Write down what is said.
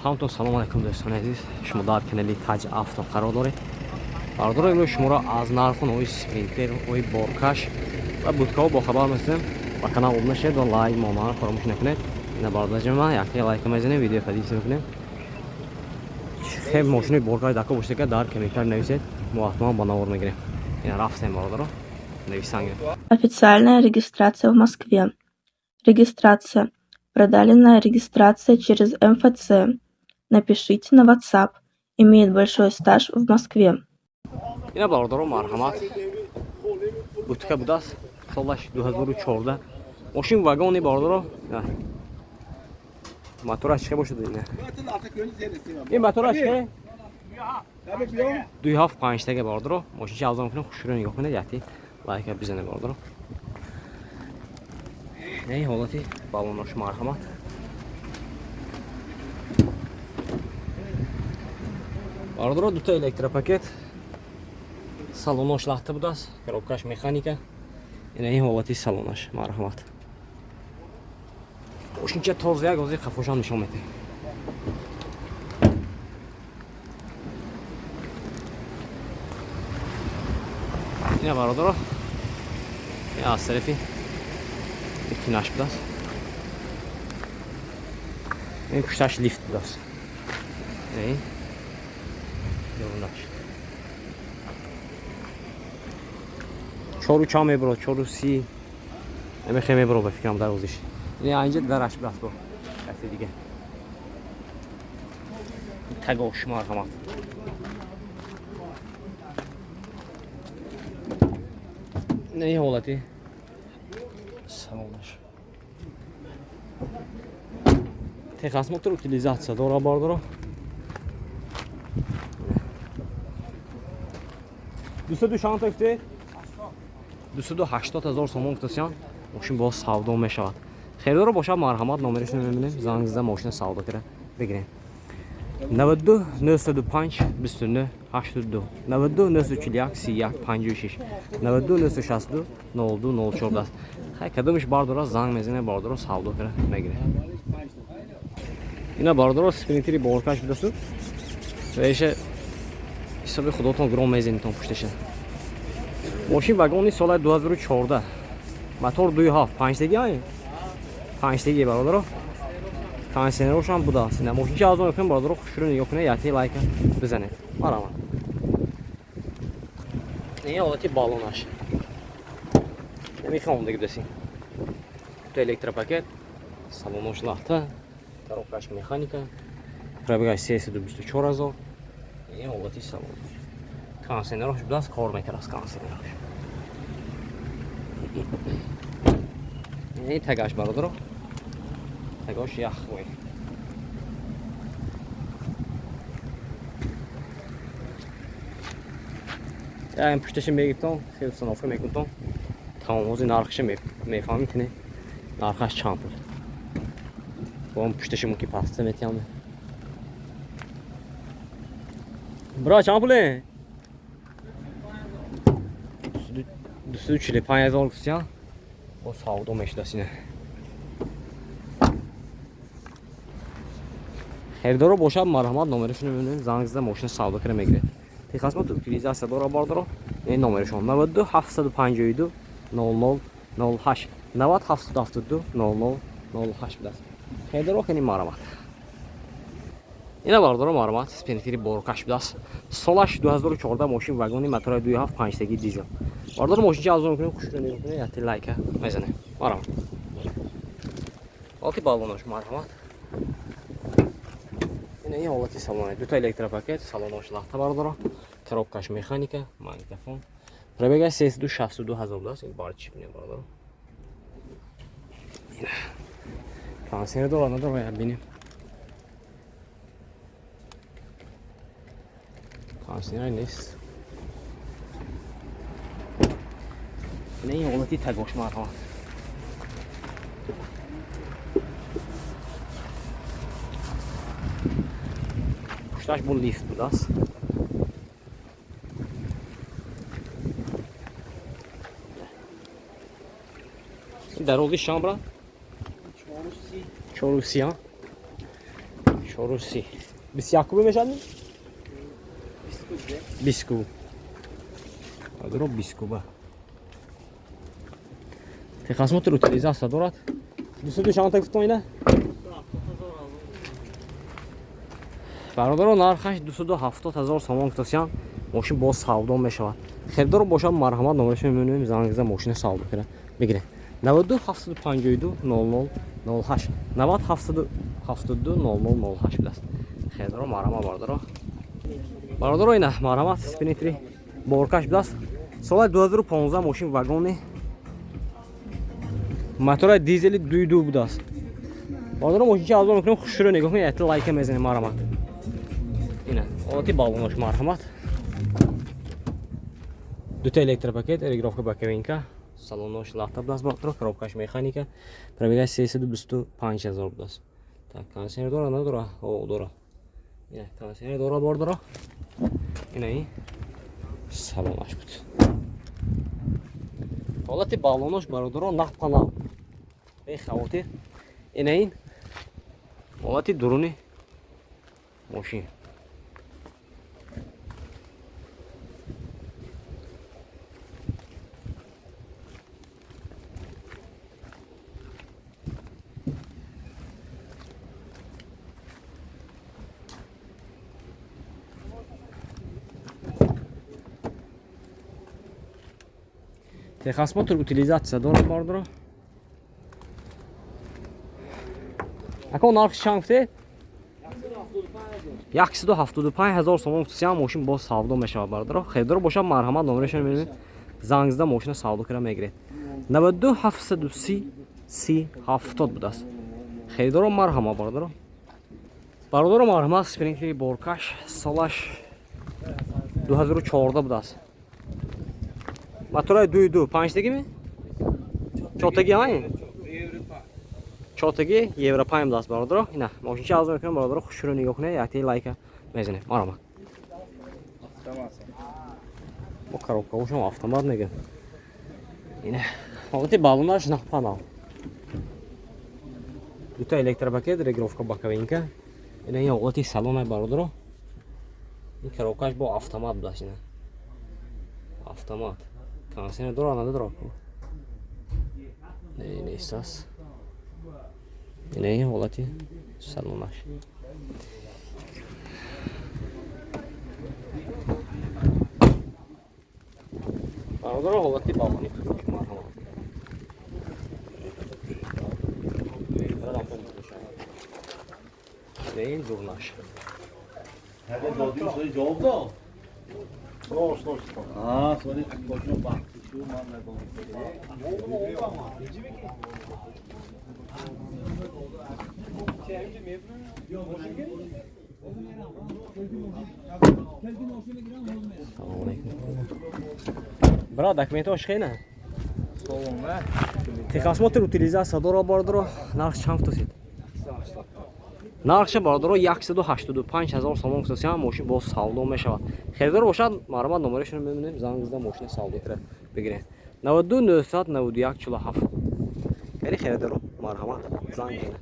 Ҳамтон салом алайкум, дӯстони азиз. Шумо дар канали Таҷ Авто қарор доред. Бародаро, имрӯз шуморо аз нарху-нои спринтерҳои боркаш ва будкаҳо бохабар месозем. Ба канал обуна шавед ва лайк мондан фаромӯш накунед. Ина бародарҷони ман, якте лайка мезанем, видео поделиться мекунем. Хеб мошинои боркаш дако бошед, дар комментар нависед, мо ҳатман ба навор мегирем. Ина рафтем, бародаро, нависанг. Официальная регистрация в Москве. Регистрация. Продленная регистрация через МФЦ. Напишите на WhatsApp. Имеет большой стаж в Москве. Ина бародаро, марҳамат, бутка будааст, солаш 2014, мошин вагони, бародаро. Мотораш чӣ бошад? Ина ин мотораш ке 2,7 панҷтага, бародаро. Мошинчи арзон кунем, хушрӯ нигоҳ кунед, яти лайка бизанед, бародаро. Ин ҳолати балонош, марҳамат. Бародаро, дута электропакет, салонош лахта будааст, коробкаш механика. Ина ин ҳолати салонаш, марҳамат. Мошинча тоза, як ҳозир қафошам нишон медиҳем. Ина бародаро, аз тарафи кинаш будааст, ин пушташ лифт будааст, ёрунаш чору чанд мебурад, 4:30 намехе мебурад, ба фикрам, дар озиш. Ина инҷа дараш будааст, бо каси дига тагош, марҳамат. Ина ин ҳолати салонаш, техосмотр, утилизация дора, бардоро. 200 чанд гуфте? 280 000 сомон гуфтасиян. Мошин боз савдо мешавад. Хелоро бошад, марҳамат, номерашро мебинем, занг зада мошина савдо кара бигирем. 92 905 29 82, 92 941 31 56, 92 962 02 04 аст. Хай, кадомиш бардора, занг мезанем, бардоро, савдо кара мегирем. Ина бардоро, спринтери боркаш будасту, веша ҳисоби худотон гром мезанитон пушташа. Мошин вагони, соли 2014, мотор 2,7, панҷтаги, ай панҷтаги, бародаро, кондиционерошам будааст. Ина мошинчи аз он мекунем, бародаро, хушрӯ нигоҳ кунед, яти лайка бизанед, марҳамат. Ин ҳолати баллонаш намехоҳам дига даси. То электропакет, салонош лахта, коробкаш механика, пробегаш 324 000. Ин ҳолати салон, кондиционерош будааст, кор мекард кондиционерош. Ин тагаш, бародаро, тагош ях вой. Ин пушташа мегиртон, хел установка мекунтон, тамом. Ҳозир нархаша мефаҳмем, ки нархаш чанд пул. Бо пушташа муки паста метиҳам. Бро, чанд пуле? 245 000 гуфтиян, бо савдо мешудааст. Ина харидоро бошад, марҳамат, номерашонро мебинем, занг зада мошина савдо кара мегиред. Техосмотр, утилизация дора, бардоро. Ин номерашон 92 752 00 08, 90 772 00 08 будааст. Харидоро кани, марҳамат. Ина бардоро, марҳамат, спринтери боркаш будааст, солаш 2014, мошин вагони, мотори 2,7, панҷтаги, дизел. Бардоро, мошинча аз он мекунем, хушро нигоҳ кунед, яти лайка мезанем, марҳамат. Ҳолати баллонош, марҳамат. Ина ин ҳолати салоне, дута электропакет, салонош лахта, бардоро, коробкаш механика, магнитофон, пробега 362 000 будааст. Ин бар чӣ бинем, бародаро? Кондиционер дора, надора, бинем. Кондиционер нест. Ина ин ҳолати тагош, марҳамат. Пушташ бо лифт будааст. Дарози чанд, брат? 4:30. 4,30. 21 куби мешавад? 20 куб. Бародаро, 20 куба. Техосмотр, утилизация дорад. 22 чанд гуфтон ина? Бародаро, нархаш 270 ҳазор сомон гуфтасиян. Мошин боз савдо мешавад. Хелдоро бошад, марҳамат, номерашро мемонем, занг зада мошина савдо кунад. Бигиред. 92 752 00 08, 90 772 00 08 будааст. Хелдоро марҳамат, бародаро. Бародаро, ина марҳамат, Спринтери боркаш будааст. Соли 2015, мошин вагони, мотори дизели 2,2 будааст. Бародаро, мошинча аз он мекунем, хушрӯ нигоҳ кунед, якта лайка мезанем, марҳамат. Ина ҳолати баллонош, марҳамат. Дута электропакет, регулировка боковинка, салонош лахта будааст, бародаро, коробкаш механика, пробега 325 ҳазор будааст. Так, кондиционер дора, надора? О, дора. Ина кондиционер дора, бародаро. Ина ин салонаш буд. Ҳолати баллонош, бародаро, нақпанал. Бехавотир. Ина ин ҳолати дуруни мошин. Техосмотр, утилизация дорад, бародаро. Ако, нархи чанд гуфте? 175 ҳазор сомон гуфтасиям, мошин боз савдо мешавад, бародаро. Хелдоро бошад, марҳамат, номерашон мебинед. Занг зада мошина савдо кара мегиред. 92 730 30 70 будааст. Хелдоро марҳамат, бародаро. Бародаро, марҳамат, Спринтери боркаш, солаш 2014 будааст. Мотораи 2,2, панҷтаги ми? Чортаги ай? Чортаги евро панҷ будааст, бародаро. Ина мошинча аз мекунам, бародаро, хушрӯ нигоҳ кунед, яктаи лайка мезанем. Марҳамат. Бо коробкаошам автомат мегӯям. Ина ҳолати баллонаш нақпанал. Дута электропакет, регулировка боковинка. Ина ин ҳолати салонай, бародаро. Ин коробкаш бо автомат будааст, ина. Автомат. Кондиционер дора, надора? Не, нест аст. Ина ин ҳолати салонаш. Бародаро, ҳолати баллони фурӯш, марҳамат. Ина ин дурнаш. Ҷавоб дод. Сони акоҷон бахтишу ман Салому алейкум. Брат, документҳош хена? Техосмотр, утилизация дора, бародаро, нарх чанд футосид? Нархша, бародаро, 185 ҳазор сомон гуфтасиям, мошин боз савдо мешавад. Харидор бошад, марҳамат, номерашонро мебинем, занг зада мошина савдо кара бигиред. 92 991 47. Кани харидоро, марҳамат, занг занед.